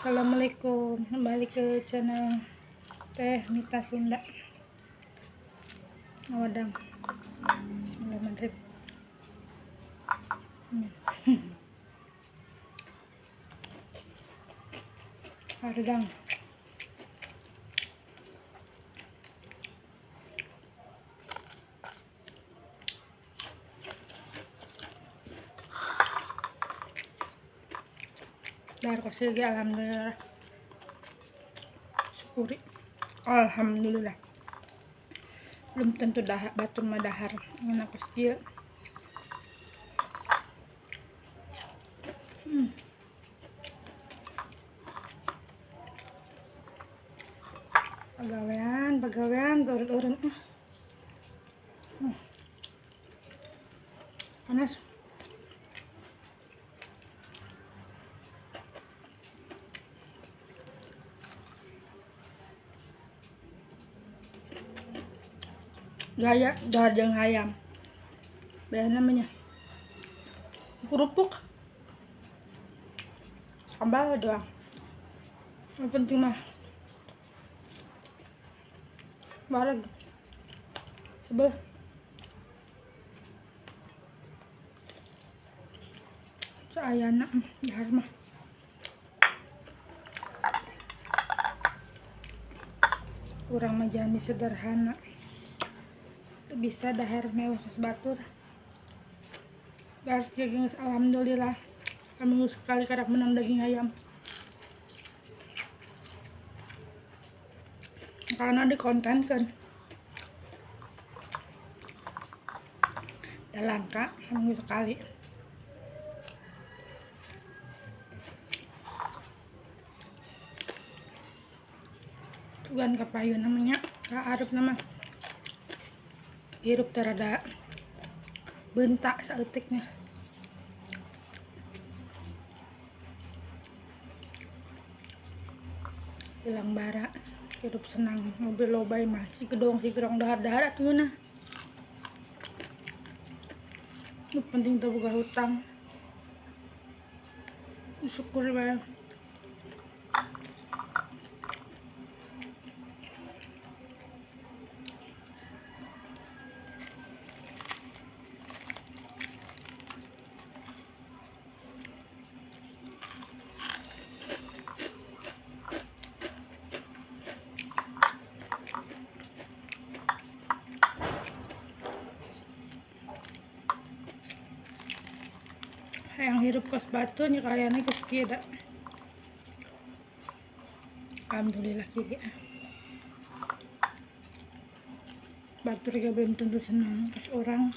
Assalamualaikum, kembali ke channel Teh Mita Sunda. Ngawadang. Bismillahirrahmanirrahim. Haridang. Dahar kosigi, alhamdulillah. Syukuri. Alhamdulillah. Belum tentu dahar, batur mah dahar. Ngeuna kos kieu. Pagawean, pagawean, urut-urut. Panas. Gaya dahar jeung hayam. Bea namanya. Kerupuk. Sambal doang. Yang penting mah bareng. Sebel. Saayana dahar mah. Urang mah jami sederhana. Bisa dahar mewah kos batur. Dahar daging alhamdulillah. Kami sekali karak menang daging ayam. Karena dikontenkan. Dah langka seminggu sekali. Tugan kapayu namanya, ka Arab nama. Hirup terada bentak saeutiknya. Hilang bara, hirup senang, mobil lobai mah si gedong si gerong dahar-dahar atuh nah. Nu penting teu boga hutang. Syukur bae. Yang hirup kos batu nya kayana kos kieu da. Alhamdulillah kieu. Batur ge belum tentu senang kos orang.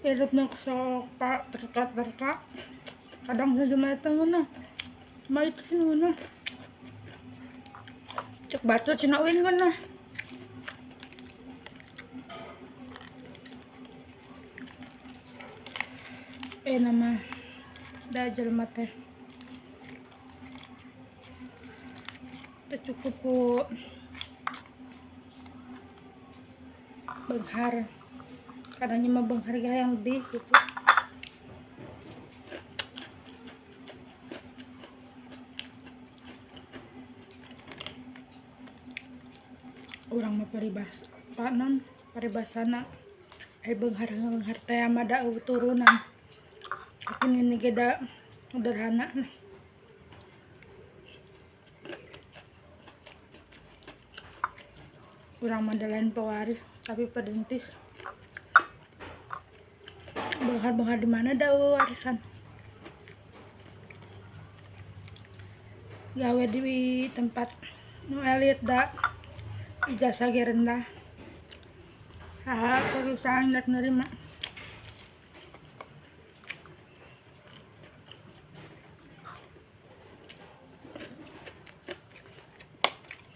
Hirupna sok pak terka-terka. Kadang saja mah ngeunah. Mah itu ngeunah. Cek batu cina uin kan lah. Nama dah jelema teh. Teu cukup ku benghar. Kadangnya mah benghar ge yang lebih gitu. Urang mah paribasa non paribasana ai beunghar beunghar teh mah da turunan. Aku ini ge da sederhana. Urang mah da lain pewaris tapi pedentis. Beunghar-beunghar di mana da warisan. Gawe di tempat nu elit da ijazah ge rendah. Saha perusahaan rek nerima.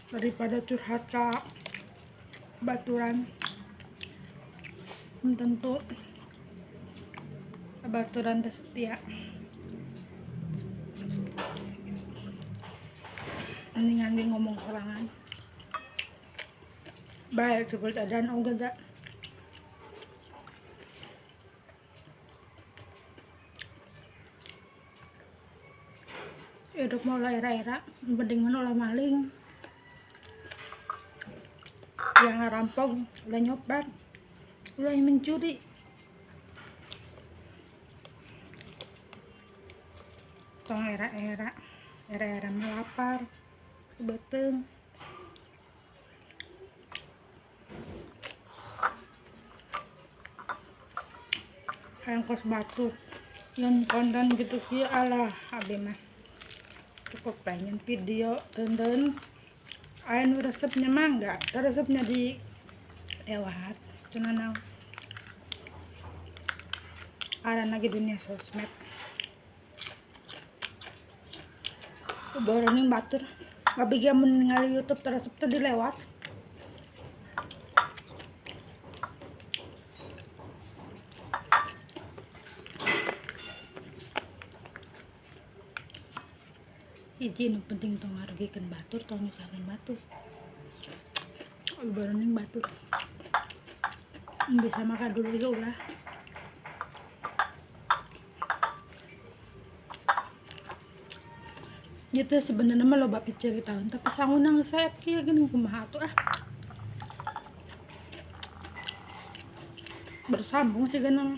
Daripada curhat ka baturan, belum tentu baturan teh setia. Mendingan dia ngomong sorangan. Baik seperti adan oge da. Hidup mau lah era-era, mending mana ulah maling. Yang ngerampok, ulah nyopet, ulah mencuri. Tong era-era, era-era melapar, beuteung. Hayang kos batu, yang konten gitu sih alah abi mah. Cukup pengen video tonton aya nu resepnya mah enggak, resepnya di lewat cenah naon. Ada lagi dunia sosmed. Boroning batur, abi ge mun ningali YouTube resep teh dilewat. Hiji nu penting tong ngarugikeun batur, tong nyusahkeun batur. Boroning batur. Bisa makan dulu ge ulah. Gitu sebenarnya mah loba piceritaeun tapi sanguna geus saep kieu geuning kumaha atuh ah. Bersambung sih geuning.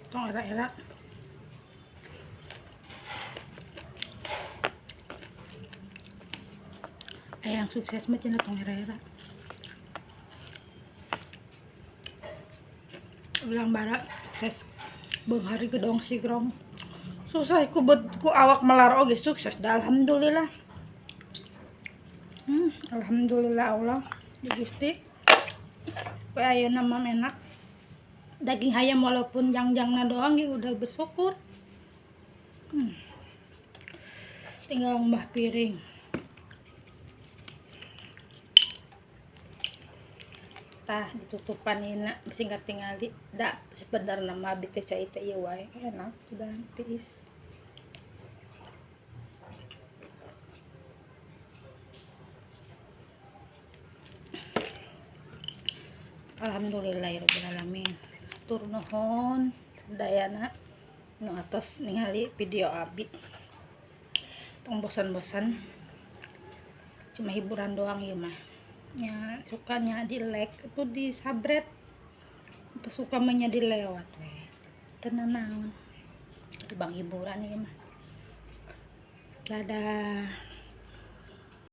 Tong era-era. Yang sukses mah cenah tong era-era. Ulang bara sukses beunghar gedong sigrong. Susah ku bet ku awak melar oge sukses dah alhamdulillah. Alhamdulillah Allah di Gusti. We ayeuna mah enak. Daging ayam walaupun jangjangna doang ya udah bersyukur. Tinggal mbah piring. Tah ditutupan ina singkat tingali da sebenarna mah abi teh cai teh ieu wae enak udah tiis. Alhamdulillahirabbil alamin. Tur nuhun sadayana nu atos ningali video abi. Tong bosan-bosan. Cuma hiburan doang ieu mah. Nya sukanya di like itu di subscribe. Atau suka mah nya dilewat we. Teu nanaon. Bang hiburan ieu mah. Dadah.